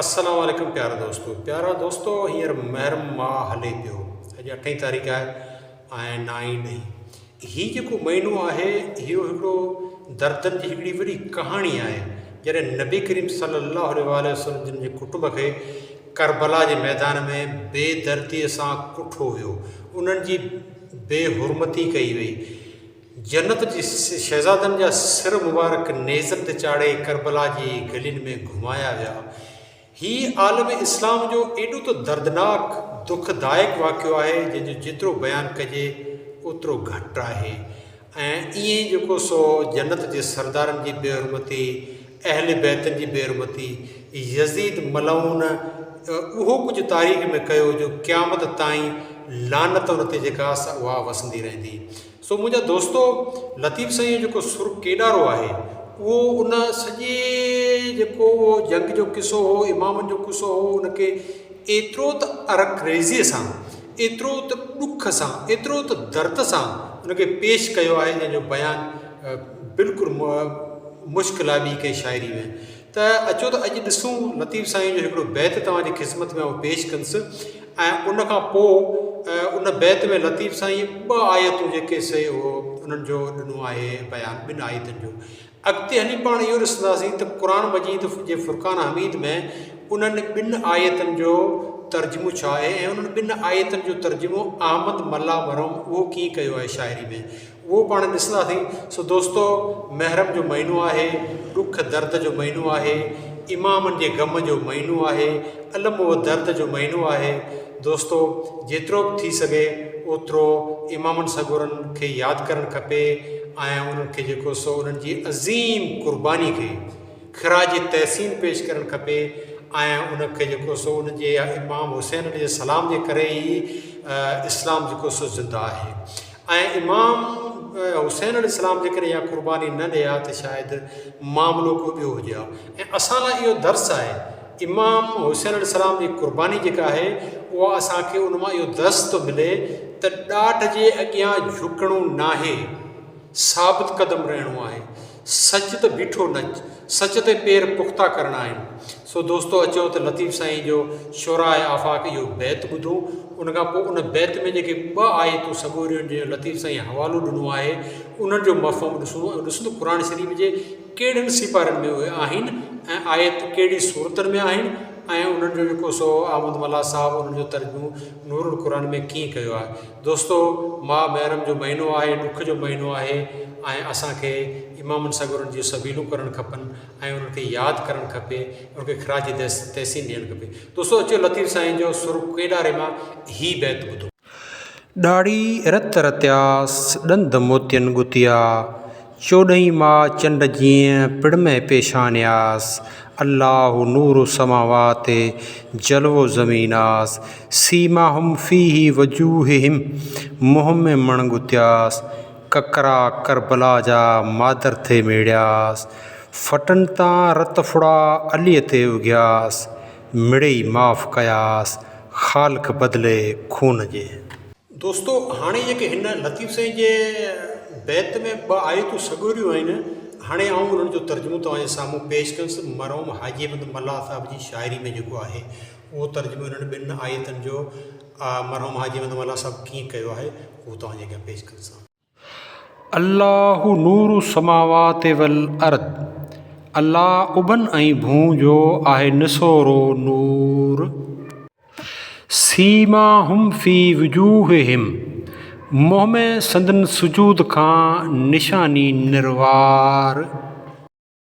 السلام عليڪم پيارا دوستو پيارا دوستو هينئر محرم ماه هلي پيو اڄ اٺين تاريخ آهي ۽ نائين ڏهين هي جيڪو مهينو آهي اهو هڪڙو دردن جي هڪڙي وڏي ڪهاڻي آهي جڏهن نبي ڪريم صلي الله عليه وآله وسلم جن جي ڪٽنب کي ڪربلا جي ميدان ۾ بي دردي سان ڪٺو ويو انهن جي بي حرمتي ڪئي وئي جنت جي شهزادن جا سر مبارڪ نيزن تي چاڙهي ڪربلا جي گلين ۾ گهمايا ويا. هي عالم اسلام جو ايڏو ته دردناڪ، دکدائڪ واقعو آهي جنهن جو جيترو بيان ڪجي اوترو گهٽ آهي ۽ ائين ئي جيڪو سو جنت جي سردارن جي بي حرمتي، اهل بيتن جي بي حرمتي، يزيد ملعون اهو ڪجهه تاريخ ۾ ڪيو جو قيامت تائين لعنت ان تي جيڪا سا اها وسندي رهندي. سو منهنجا دوستو لطيف سائين جو جيڪو سر ڪيڏارو آهي اهو ان سڄي جيڪو اهو جنگ جو قصو هو امامن جو قصو هو ان کي ايترو ته عرق ريزيء سان ايترو ته ڏک سان ايترو ته درد سان ان کي پيش ڪيو آهي جنهن جو بيان بلڪل مشڪل آهي ٻي ڪنهن شاعري ۾ ته اچو ته اڄ ڏسون لطيف سائين جو هڪڙو بيت توهان جي خذمت ۾ آئون پيش ڪندس ۽ ان کان پوء ان بيت ۾ لطيف سائين ٻه آيتون جيڪي سي اهو انهن جو ڏنو آهي بيان ٻن آيتن جو اڳتي هلي پاڻ اهو ڏسنداسين ته قرآن مجيد جي فرقان حميد ۾ انهن ٻن آيتن جو ترجمو ڇا آهي ۽ انهن ٻن آيتن جو ترجمو احمد ملاح مرحوم اهو ڪيئن ڪيو آهي شاعري ۾ اهو پاڻ ڏسنداسين. سو دوستو محرم جو مهينو آهي، ڏک درد جو مهينو آهي، امامن جي غم جو مهينو آهي، الم و درد جو مهينو آهي. دوستو جيترو به ٿي سگهي اوترو امامن سڳورن کي ياد ڪرڻ کپي ۽ انهن کي جيڪو سو انهن جي عظيم قرباني کي خراج تحسين پيش ڪرڻ کپي ۽ ان کي جيڪو سو ان جي امام حسين عليه السلام جي ڪري ئي اسلام جيڪو سو زنده آهي. ۽ امام حسين عليه السلام جيڪڏهن اها قرباني نه ڏئي ها ته شايد معاملو ڪو ٻيو هجي ها ۽ اسان لاء اهو درس آهي امام حسين عليه السلام جي قرباني جيڪا آهي اها اسان کي ان مان اهو درس ٿو ملي ته ڏاڍ جي اڳيان جهڪڻو ناهي ثابت قدم رهڻو آهي سچ ته بيٺو نچ، سچ تي پير پختا ڪرڻا آهن. سو دوستو اچو ته لطيف سائين جو شعراء آفاق اهو بيت ٻڌون. ان کان پوء ان بيت ۾ جيڪي ٻه آيتون سڳوريون جن جو لطيف سائين حوالو ڏنو آهي انهن جو مفهوم ڏسون ۽ ڏسون ته قرآن شريف جي ڪهڙن سيپارن ۾ اهي آهن ۽ آيت ڪهڙي سورتن ۾ آهن ۽ انهن جو جيڪو سو احمد ملاح صاحب انهن جو ترجمو نورالقرآن ۾ ڪيئن ڪيو آهي. دوستو ماه محرم جو مهينو آهي ڏک جو مهينو آهي ۽ اسان کي امامن سڳورن جون سبيلون ڪرڻ کپن ۽ انهن کي ياد ڪرڻ کپي انهن کي خراج تحسين ڏيڻ کپي دوستو اچو لطيف سائين جو سر ڪيڏاري مان هي بيت ٻڌو. ڏاڙهي رت رتياس، ڏند موتين ڳتيا، چوڏهين ماء چنڊ جيئن پڙ ۾ پيشانياس، الله نور السماوات جلوو زميناس، سيماهم فيه وجوههم منهن ۾ مڻ ڳتياس، ڪڪرا ڪربلا جا مادر ٿي ميڙياس، ڦٽن تان رت ڦڙا عليء تي اگهياس، مڙئي معاف ڪياس، خالق بدلي خون جي. دوستو هاڻي جيڪي هن لطيف سائين جي بيت ۾ ٻه آيتون سڳوريون آهن هاڻي آئون انهن جو ترجمو توهان جي سامهون پيش ڪندس مرحوم حاجي احمد ملاح صاحب جي شاعري ۾ جيڪو آهي اهو ترجمو انهن ٻن آيتن جو مرحوم حاجي احمد ملاح صاحب ڪيئن ڪيو آهي اهو توهان جي اڳيان پيش ڪندس. الله نور السماوات والارض الله اڀن ۽ ڀونء جو آهي نسورو نور. سيماهم في وجوههم منهن ۾ سندن سجود کان نشاني نروار.